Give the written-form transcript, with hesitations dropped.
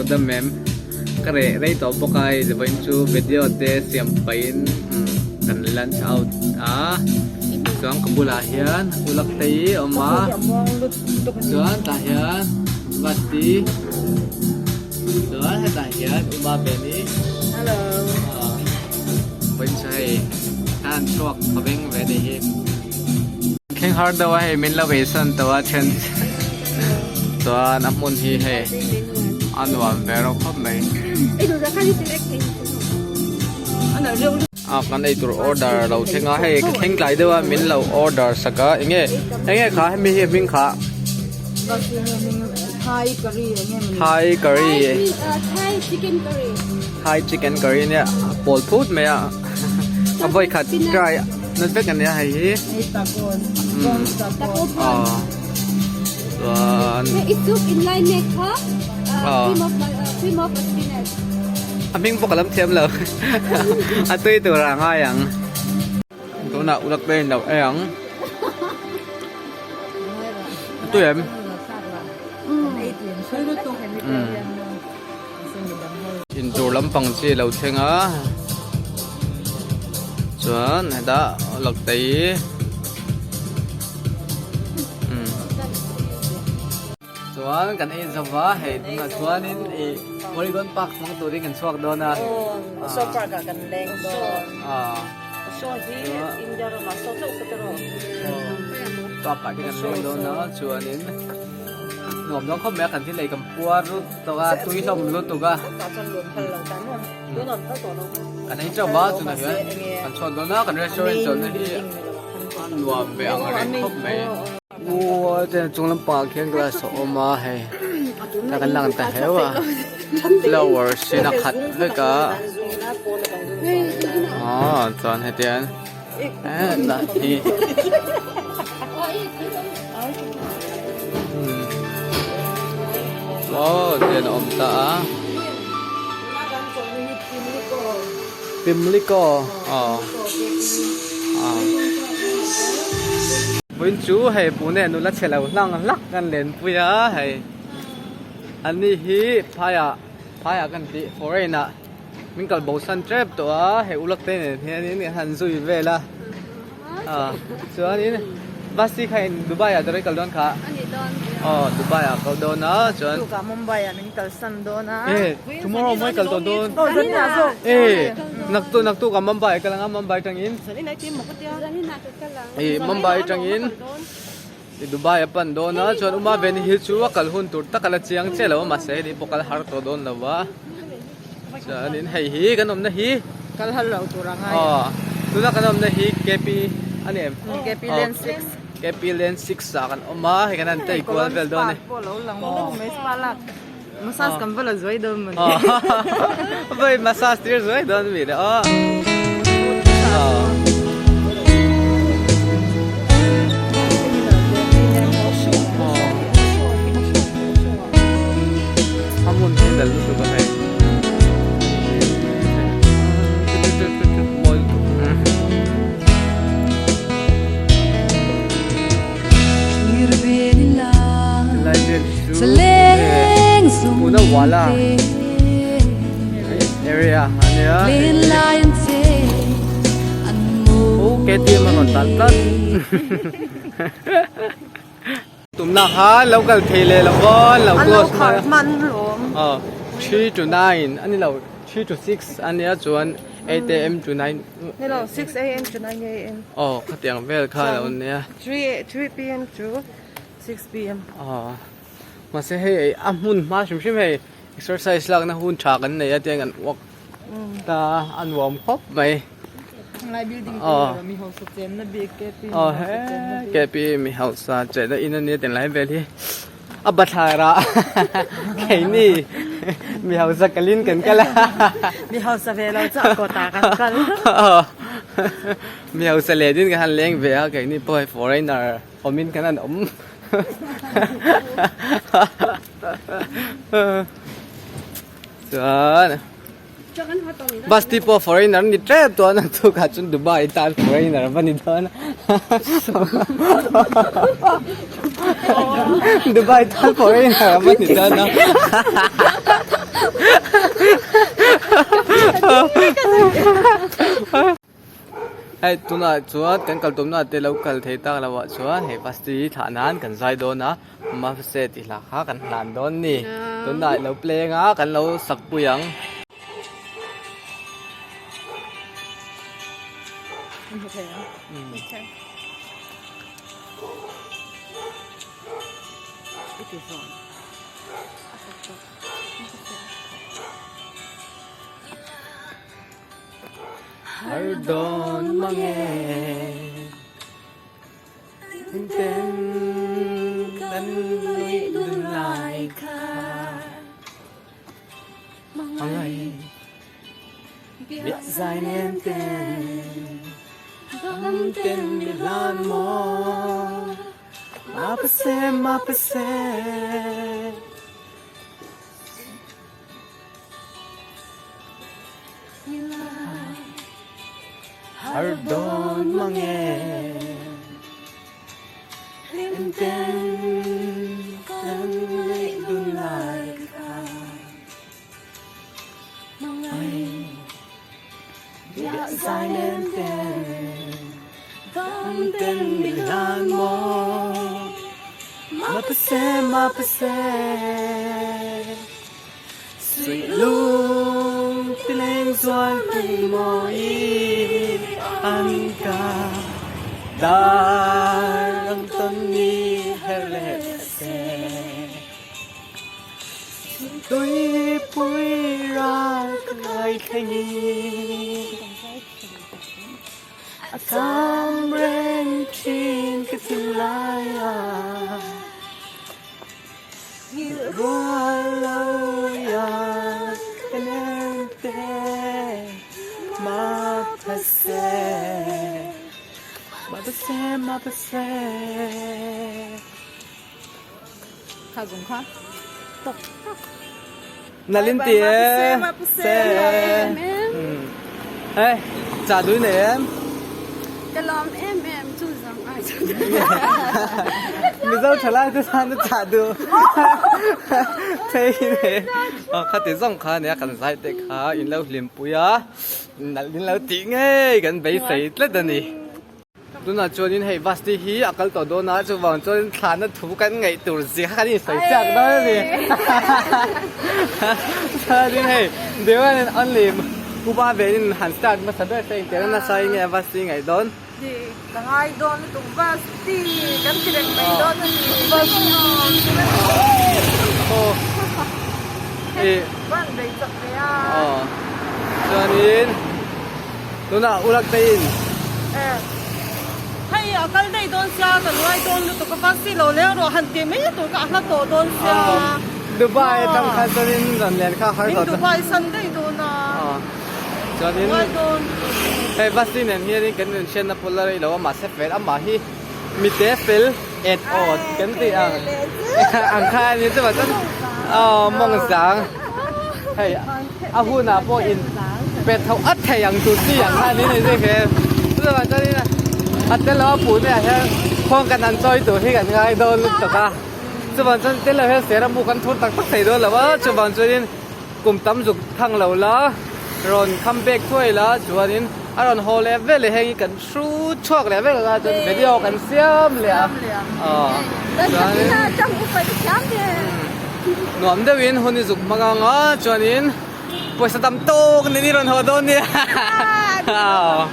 dam em? Ka reh rei tawh bawk a hei vawiin chu video te siam pahin kan lunch out a chuan ka bulah hian ulak te hi a awm a chuan tah hian Vasti chuan hetah hian Uma Beni vawiin chu hei a han chhuak a veng ve anih hi. Thleng har deuh a hei min lo eisan tawh a then chuan a hmun hi hei a nuam ve reuh khawp mai. A kan eitur order lo thleng a hei ka thleng tlai deuh a min lo order sak a enge enge kha hemi hi a hming kha Thai curry Thai curry Thai chicken curry ania a pawl phut mai a a vawi khat try nat vek ania hei hi Hei taco prawn taco aw chuan I soup in lai mek kha cream of cream of spinach a hming pawh ka lam thiam lo a tui tur ah ngai ang tunah ulak te in lo ei ang a tui em Intur lampang chi a lo thleng a chuan hetah laktei umm chuan kan ei zo va hei tunah chuanin ih Oregon park hmang turin kan chhuak dawn a park ah te kan leng dawn a chuanin nuam dawn khawp mai a kan thil ei kan puar Tawk a tui hlawm lutuk a. Kan ei chauh va chunah hian kan chhuat dawn a kan restaurant chawlhna hi a nuam ve ang reng khawp mai. Uaw chuan chung lampangah khian glass a awm a hei ta kan lang ta heu a flowers in a khat vek a aw chuan hetiang eh hi. Wow tian a awm ta a Pimlico aw ah vawiin chu hei pune nula chhe lo hlang hlak kan lenpui a hei an ni hi phaiah phaiah kan tih foreign ah min kal bo san tep tawh a hei ulak te nen hianin kan han zui vel a. Ah chuanin bus hi kha in Dubai ah tawrh i kal dawn kha. A ni dawn nia. Aw Dubai ah kal dawn a chuan. Tukah Mumbai ah min kalsan dawn a. Eh tomorrow mawi kal tawh dawn. Aw zanin ah zawk. Eh naktuk naktuk ah Mumbai ah kal ang a Mumbai tangin. Zanin ah i tim maw ka tia. Zanin ah ka kal ang. Eh Mumbai tangin Dubai a pan dawn a chuan Uma Veni hi chu a kal hun tur tak a la chiang chiah lo a mahse hei pawh kal har tawh dawn lo a. Chuanin hei hi kan awmna hi Kal har loh tur a ngai. Aw tuna kan awmna hi KP a ni em? KP Lane 6. KP Lane 6 ah kan awm a hei kan han tei kual vel dawn a ni. Pawh lo lang mai spa lak massage kan va la zuai dawn mawni. Vai massage tir zuai dawn mi le aw. A hmun hi dal lutuk a hei. Lai vel chu Puna Wala area a nia Oh KTM a rawn tlan tlat. Tumna kha lo kal thei leh lo vaw lo close hman a hman lawm aw 3 to 9 ani lo 3 to 6 ania chuan 8 am to 9 ni lo 6 am to 9 am aw khatiang vel kha lo nia 3 3 pm to 6 pm aw mahse hei a hmun hma hrim hrim hei exercise lakna hun tha kan nei a tiang an walk ta a nuam khawp mai. Lai building te mi hausa chenna bik KP mi hausa chenna bik. KP mi hausa chenna in ania tinlai vel hi a bathlar ah keini mi hausa kalin kan kal a. Mi hausa ve lo chu a kawtah kan kal. Mi hausa leh din kan han leng ve a keini pawh hei foreigner awmin kan han awm. Chuan bus te pawh foreigner an ni tep tawh a naktukah chuan Dubai tan foreigner a va ni dawn a Dubai tan foreigner a va ni dawn a. Hei tunah chuan kan kal tumna te lo kal thei tak lo ah chuan hei bus te hi thlah nan kan zai dawn a mahse tih hla kha kan hlan dawn a ni tunah ilo play anga kan lo sak pui ang. Har dawn mange Hlim ten kan nuih dun lai kha Mangai Biak zai nen ten Dam ten mi hlan maw Mapase mapase Har dawn mange Hlim ten kan neih dun lai kha Mangai Biak zai nen ten Dam ten min hlan maw Mapase mapase Suih lung ti leng zual tui mawi an ka dar ang tawn ni her let se Tuipui ral ka ngai thleng i A cham reng thin ka thinlai ah. Nghilh rual lo iang ka nem te Mapase Mapase Mapase Kha zung kha tok tak. Nalin ti e. Mapase. Hey, cha đuôi này em. Ka lawm em em chu zang ai chu. Mizo thalai te san te cha du. Thei ne. Kha ti zawng kha nia kan zai te kha in lo hlim pui a. Nalh in lo tih ngei kan beisei tlat a ni. Tunah chuanin hei bus te hi a kal tawh dawn a, chuvang chuan thlahna thu kan ngaih tur zia kha kan insawi chak dawn a ni. Chuanin hei the one and only Upa venin han start hmasa ber se engtiang nasa in nge bus hi ngaih dawn? Ka ngai dawn lutuk bus ti kan ti reng mai dawn a ni. Bus Ban bei chak ve a. Chuanin tunah Ulak te in. Hei a kal daih dawn sia kan ngai dawn lutuk a bus hi lo leng rawh han tih mai tur kha a hla tawh dawn sia. Dubai atang khan chuanin rawn len kha har tawh. Min Dubai san daih dawn a. Chuanin hei bus hi nen hianin kan inhriatna pawh la rei lo a mahse fel amah hi mite fel et awt kan tih ang ang kha a ni chuvang chuan aw mawng zang hei a hunah pawh in pe tho at thei ang tur chi ang kha a ni ni zek he chuvang chuanin a tel lo a puh te ah hian khuang kan han chawi tur hi kan ngai dawn lutuk a chuvang chuan tel lo hian sera mu kan thur tak tak thei dawn lo a chuvang chuanin. Kum tam zuk thang lo la, rawn kham bek thuai la, chuanin a rawn haw leh vel leh heng hi kan hru chhuak leh vek a, chuan video kan siam leh a, aw chuanin nuam deuhin hun i zuk hmang ang a, chuanin pawisa tam tawk nen i rawn haw dawn nia aw.